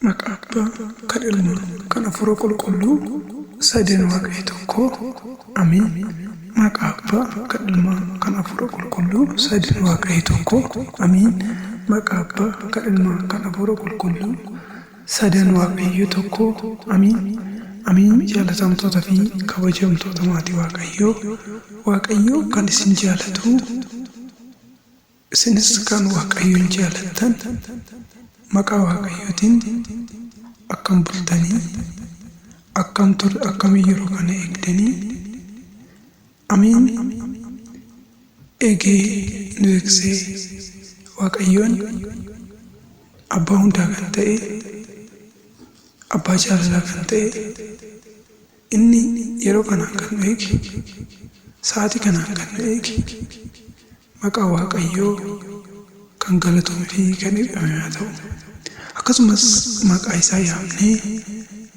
Maqaa Abbaa, kan Ilmaa, kan Hafuura Qulqulluu, sadan Waaqayyo tokko. Amiin. Maqaa Abbaa, kan Ilmaa, kan Hafuura Qulqulluu, sadan Waaqayyo tokko. Amiin. Maqaa Abbaa, kan Ilmaa, kan Hafuura Qulqulluu, sadan Waaqayyo tokko. Amiin. Amiin. Jaalatamtoota fi kabajamtoota maatii Waaqayyoo, Waaqayyo kan isin jaalatu, Isinis kan Waaqayyoon jaalattan maqaa Waaqayyootiin akkam bultanii, akkam tur akkamii yeroo kana eegdanii? Amiin. Eegee nu eegsee Waaqayyoon abbaa hundaa kan ta'e, abbaa jaalalaa kan ta'e, Inni yeroo kanaan kan nu eege, sa'aatii kanaan kan nu eege, maqaa Waaqayyoo kan galatoome fi kan eebbifame haa ta'u. Akkasumas maqaa isaa yaamnee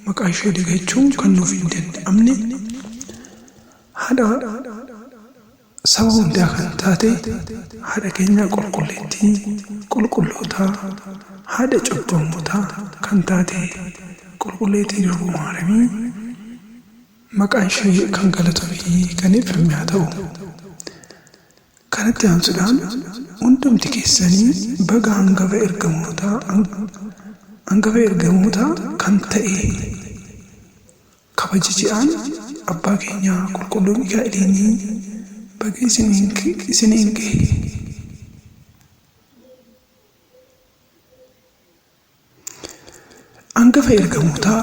maqaa ishee dagachuun kan nuuf hin danda'amne haadha saba hundaa kan taate haadha keenya qulqulleettii qulqullootaa haadha cubbamootaa kan taate qulqulleettii durboo Maaramii maqaan ishee kan galatoo fi kan eebbifame haa ta'u. Kanatti aansuudhaan hundumti keessanii baga hangafa ergamootaa hangafa ergamootaa kan ta'e Kabaja ji'aan Abbaa keenya Qulqulluu Mikaa'eliin baga isiniin gahe. Angafa ergamootaa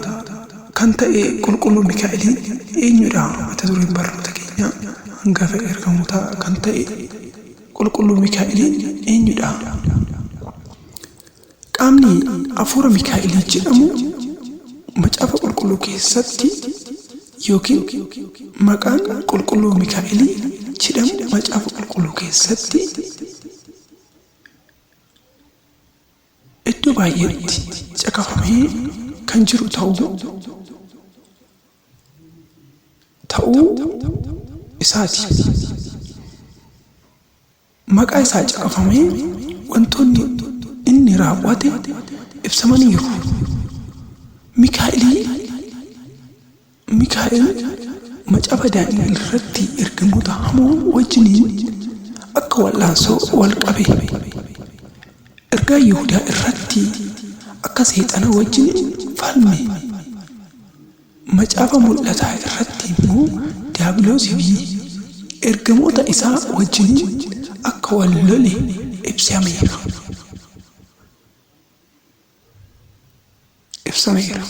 kan ta'e Qulqulluu Mikaa'eliin eenyudha? Mata dureen barnoota keenyaa Angafa ergamootaa kan ta'e Qulqulluu Mikaa'eliin eenyudha? Qaamni hafuura Mikaa'elii jedhamu Macaafa Qulqulluu keessatti yookiin maqaan Qulqulluu Mikaa'elii jedhamu Macaafa Qulqulluu keessatti iddoo baay'eetti caqafamee kan jiru ta'uu isaati. Maqaa isaa caqafamee wantoonni inni raawwate ibsamaniiru. Mikaa'elii Mikaa'el macaafa Daani'el irratti ergamoota hamoo wajjiniin akka wal'aansoo wal qabe. Ergaa Yihudaa irratti akka seexana wajjiniin falme. Macaafa Mul'ataa irratti immoo Diyaabiloosii fi ergamoota isaa wajjiniin akka wal lole ibsameera. Ibsameera.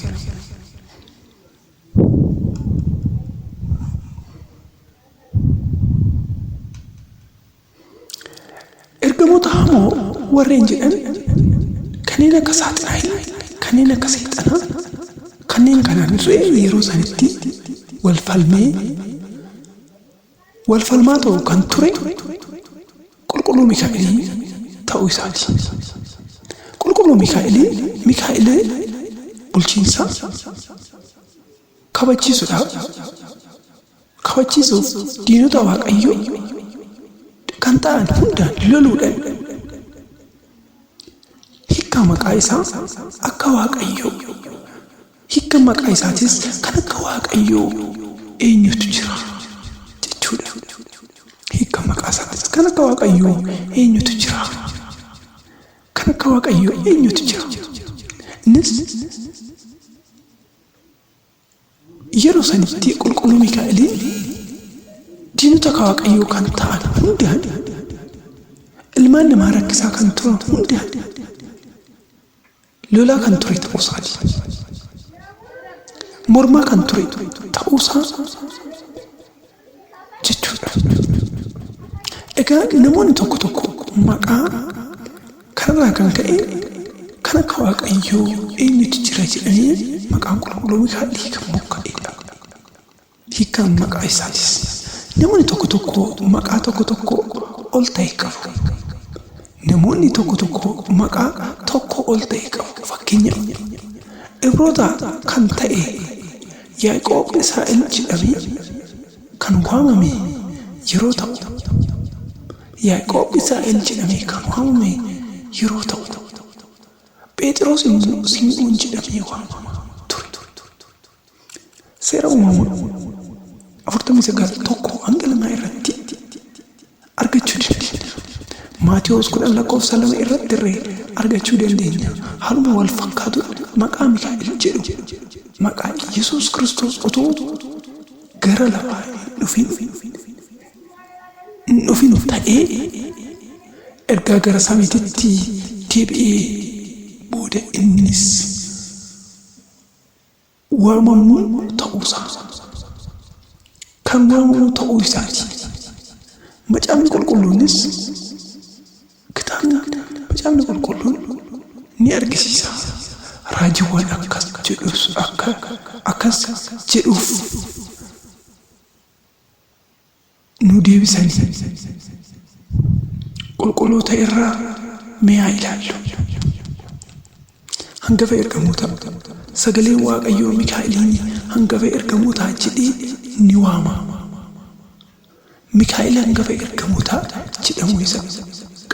Ergamoota hamoo warreen jedhan kanneen akka Saaxinaa'el, kanneen akka Seexanaa, kanneen kanaan illee yeroo sanitti wal falmee wal falmaa ta'u kan ture Qulqulluu Mikaa'elii ta'uu isaati. Qulqulluu Mikaa'elii Mikaa'elee bulchiinsa kabachiisuudhaaf kabachiisuuf diinota Waaqayyoo kan ta'an hundaan loluudhaan hiikkaa maqaa isaa akka Waaqayyoo hiikka maqaa isaatis kan akka Waaqayyoo eenyutu jira jechuudha. Hiikka maqaa isaatis kan akka Waaqayyoo eenyutu jira? Kan akka Waaqayyoo eenyutu jira? Innis Yeroo sanitti Qulqulluu Mikaa'eliin diinota Waaqayyoo kan ta'an hundaan ilmaan namaa rakkisaa kan turan hundaan lolaa kan ture ta'uu isaati. Mormaa kan ture ta'uusaa jechuudha. Egaa namoonni tokko tokko maqaa kanarraa kan ka'e kan akka Waaqayyoo eenyutu jira jedhanii maqaan qulqulluu Mikaa'elii kan mogga'edha. Hiikkaan maqaa isaatis namoonni tokko tokko maqaa tokko tokko ol ta'e qabu. Namoonni tokko tokko maqaa tokko ol ta'e qabu. Fakkeenyaaf Ibroota kan ta'e Yaaqoob Israa'el jedhamee kan waamame yeroo ta'u, Yaaqoob Israa'el jedhamee kan waamame yeroo ta'u, Phexros immoo Simi'oon jedhamee waamama ture. Seera Uumamaa 49 1-2 irratti argachuu dandeenya. Maatewos 10 lakkoofsa 2 irratti illee argachuu dandeenya. Haaluma wal fakkaatuun maqaa Mikaa'el jedhu maqaa Yesuus Kiristoos otoo gara lafaa hin dhufin ta'ee ergaa gara samiititti deebi'ee booda innis waamamuu ta'uusaa kan waamamu ta'uu isaati. Macaafni qulqulluunis kitaabni macaafni qulqulluun ni argisiisa. Raajiiwwan akkas jedhus akka akkas jedhuuf nu deebisanii qulqulloota irraa mee haa ilaallu. Hangafa ergamootaa. Sagaleen Waaqayyoo Mikaa'eliin hangafa ergamootaa jedhee ni waama. Mikaa'el hangafa ergamootaa jedhamuu isaa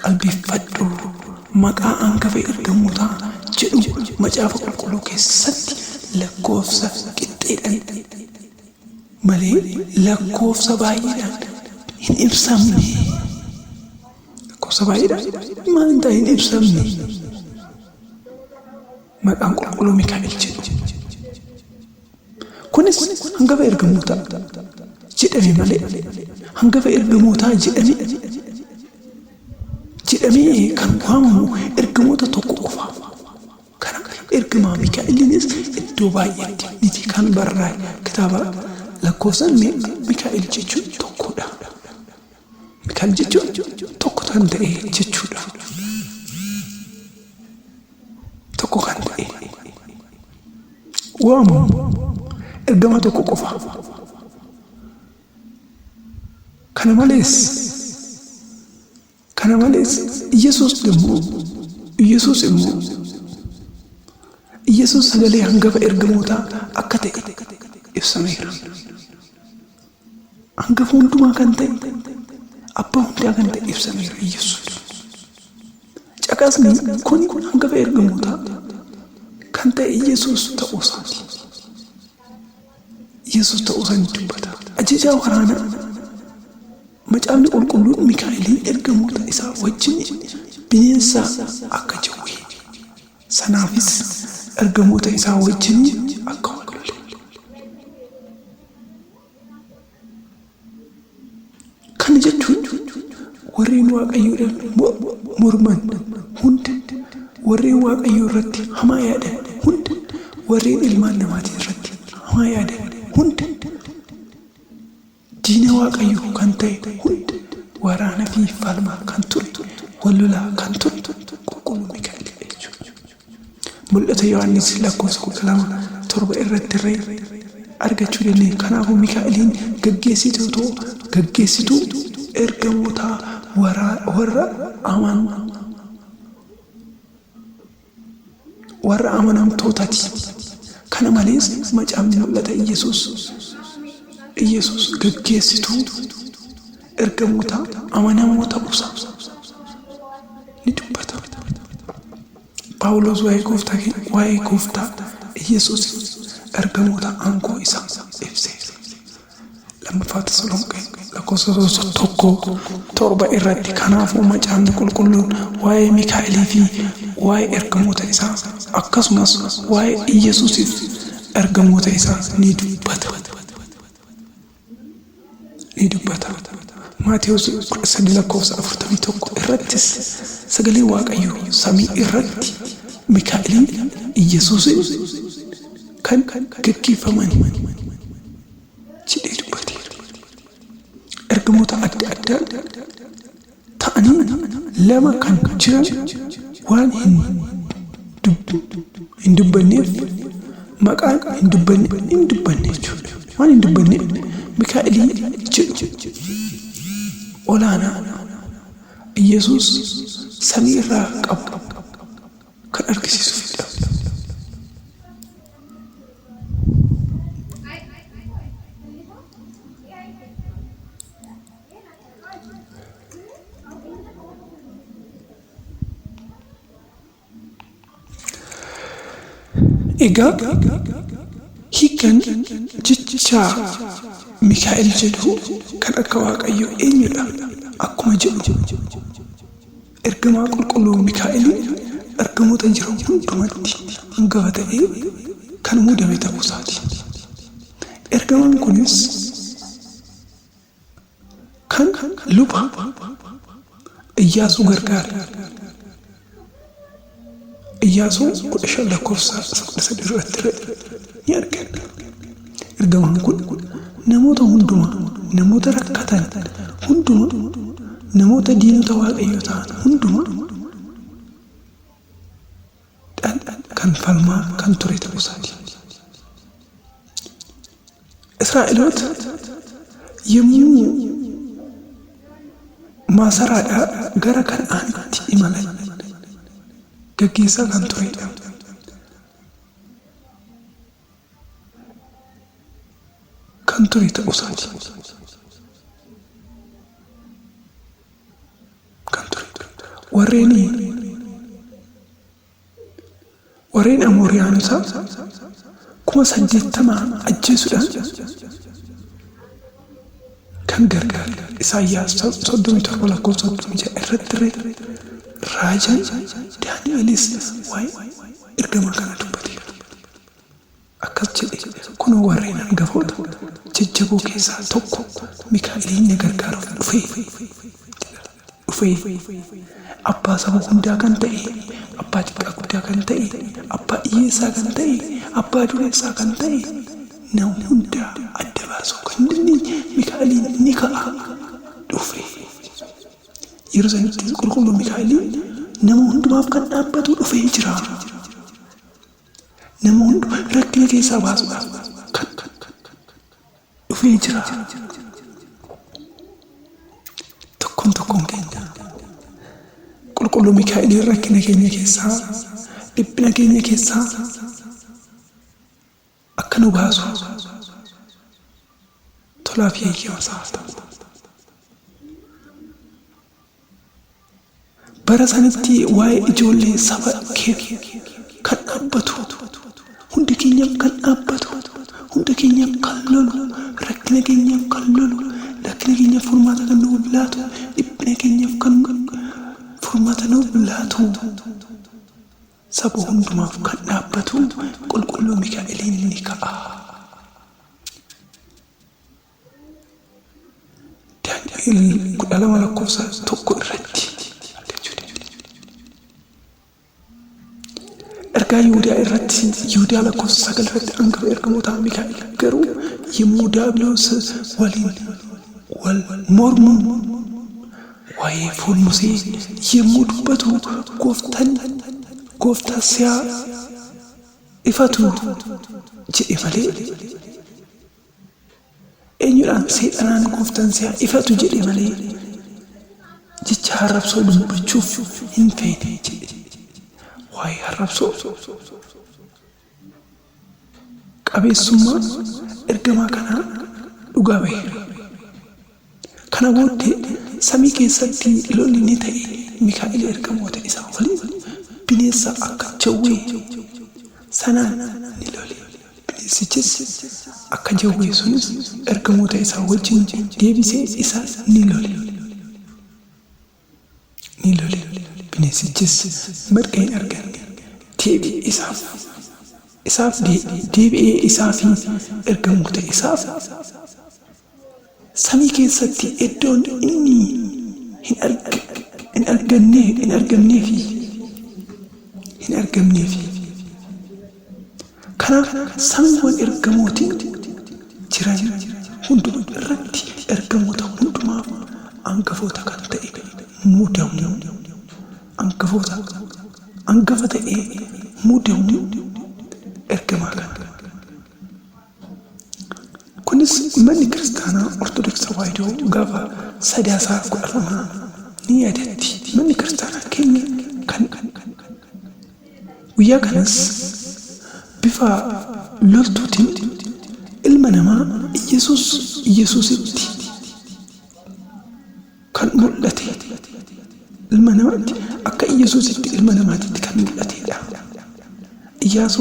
qalbeeffadhu. Maqaa hangafa ergamootaa jedhu macaafa qulqulluu keessatti lakkoofsa qixxeedhaan malee lakkoofsa baay'eedhaan hin ibsamne. Lakkoofsa baay'eedhaan maal hin taane hin ibsamne. Maqaan qulqulluu Mikaa'el jedhu. Kunis hangafa ergamootaa jedhame malee hangafa ergamootaa jedhame jedhamee kan waamamu ergamoota tokko qofa. Kana ergamaa Mikaa'eliinis iddoo baay'eetti miti kan barraa'e kitaaba lakkoofsaan Mikaa'el jechuun tokkodha. Mikaa'el jechuun tokko kan ta'e jechuudha. Tokko kan ta'e waamamu ergamaa tokko qofa. Kana malees kana malees Yesuus immoo Yesuus immoo Yesuus sagalee hangafa ergamootaa akka ta'e ibsameera. Hangafa hundumaa kan ta'e abbaa hundaa kan ta'e ibsameera Yesuus. Caqasni kun hangafa ergamootaa kan ta'e Yesuus ta'uu isaati. Yesuus ta'uu isaa ni dubbata. Ajajaa waraanaa Macaafni qulqulluun Mikaa'eliin ergamoota isaa wajjin bineensa akka jawwee sanaafis ergamoota isaa wajjin akka wal lole. Kana jechuun warreen Waaqayyoodhaan morman hunda, warreen Waaqayyoo irratti hamaa yaadan hunda, warreen ilmaan namaatiin irratti hamaa yaadan hunda, diina Waaqayyoo kan ta'e hunda waraana fi falmaa kan ture, wal lolaa kan ture qulqulluu Mikaa'el jechuudha. Mul'ata Yohaannis lakkoofsa 12 7 irratti illee argachuu dandeenya. Kanaafuu Mikaa'eliin gaggeessituu gaggeessituu ergamootaa warra aman warra amanamtootati. Kana malees macaafni mul'ata Iyyasuus Iyyasuus gaggeessituu ergamoota amanamoo ta'uusaa ni dubbata. Phaawulos waa'ee gooftaa waa'ee gooftaa Iyyasuus ergamoota aangoo isaa ibseera. Lammaffaa Tasalonqee lakkoofsa 1:7 irratti kanaafuu macaafni qulqulluun waa'ee Mikaa'elii fi waa'ee ergamoota isaa akkasumas waa'ee Iyyasuusiif ergamoota isaa ni dubbata. Ni dubbata. Maatewos 13 lakkoofsa 41 irrattis sagalee Waaqayyoo samii irratti Mikaa'eliin Iyyasuusin kan gaggeeffaman jedhee dubbateera. Ergamoota adda addaa ta'anii lama kan jiran waan hin dubbanneef maqaan hin dubbanne hin dubbanne jechuudha. Waan hin dubbanneef Mikaa'elii jedhu olaanaa Iyyasuus samii irraa qabu kan argisiisudha. Egaa hiikan jecha Mikaa'el jedhu kan akka Waaqayyoo eenyudha akkuma jedhu ergamaa qulqulluu Mikaa'eliin ergamoota jiran hundumatti hangafa ta'ee kan muudame ta'uu isaati. Ergamaan kunis kan luba Iyyaasuu gargaare. Iyyaasuu 15 lakkoofsa 13 irratti ni arganna. Ergamaan kun namoota hundumaa, namoota rakkatan hundumaa, namoota diinota Waaqayyoo ta'an hundumaa dhaan kan falmaa kan ture ta'uu isaati. Israa'eloota yommuu maasaraadhaa gara Kana'aanitti imalan gaggeessaa kan turedha. Kan ture ta'uu isaati. Kan ture. Warreen Warreen Amooriyaanotaa 80,000 ajjeesuudhaan kan gargaare Isaayyaas 37 lakkoofsa 36 irratti illee raajaan Daani'elis waa'ee ergamaa kanaa dubbateera. Akkas jedhe, Kunoo warreen hangafoota jajjaboo keessaa tokko Mikaa'eliin na gargaaruuf dhufee jedha. Dhufee abbaa saba hundaa kan ta'e, abbaa xiqqaa guddaa kan ta'e, abbaa hiyyeessaa kan ta'e, abbaa dureessaa kan ta'e, nama hundaa adda baasuu kan hin dandeenye Mikaa'eliin ni ka'a dhufee. Yeroo sanittis qulqulluu Mikaa'eliin nama hundumaaf kan dhaabbatu dhufee jira. Nama hundu rakkina keessaa baasuudhaaf kan dhufee jira. Tokkoon tokkoon keenya qulqulluu Mikaa'eliin rakkina keenya keessaa, dhiphina keenya keessaa akka nu baasu tolaa fi eeyyama isaa haa ta'u. Bara sanatti waa'ee ijoollee saba keef kan dhaabbatu, hunda keenyaaf kan dhaabbatu, hunda keenyaaf kan lolu, rakkina keenyaaf kan lolu, rakkina keenyaaf furmaata kan nuuf laatu, dhiphina keenyaaf kan furmaata nuuf laatu, saba hundumaaf kan dhaabbatu qulqulluu Mikaa'eliin ni ka'a. Daani'el 12 lakkoofsa 1 irratti argachuu dandeenya. Ergaa Yihudaa irratti Yihudaa lakkoofsa 9 irratti angafa ergamootaa Mikaa'el garuu yommuu Daabiloos waliin wal mormu waa'ee foon Musee yommuu dubbatu gooftan gooftaa siyaa ifatu jedhe malee Eenyudhaan seexanaan gooftaan si haa ifatu jedhe malee jecha harrabsoo dubbachuuf hin feene jedhe. Waa'ee harrabsoo qabeessummaa ergamaa kanaa dhugaa baheera. Kana booddee samii keessatti lolli ni ta'e, Mikaa'el ergamoota isaa waliin bineensa akka jawwee sanaan ni lole. Bineensichis akka jawwee sunis ergamoota isaa wajjin deebisee isa ni lole. Ni lole. Bineensichis mirga hin arganne. Deebi'ee isaaf isaaf deebi'ee isaa fi ergamoota isaaf Samii keessatti iddoon inni hin hin arganne hin argamneefi hin argamneefi. Kanaaf samiiwwan ergamootiin jiran hunduma irratti ergamoota hundumaaf angafoota kan ta'e muudamu angafoota angafa ta'ee muudamu ergamaa kana. Kunis Manni Kiristaanaa Ortodoks Tawaahidoo gaafa Sadaasaa 12 ni yaadatti. Manni Kiristaanaa keenya kan guyyaa kanas bifa loltuutiin ilma namaa Iyyasuus Iyyasuusitti kan mul'ate ilma namaatti akka Iyyasuusitti ilma namaatitti kan mul'ateedha. Iyyaasuu.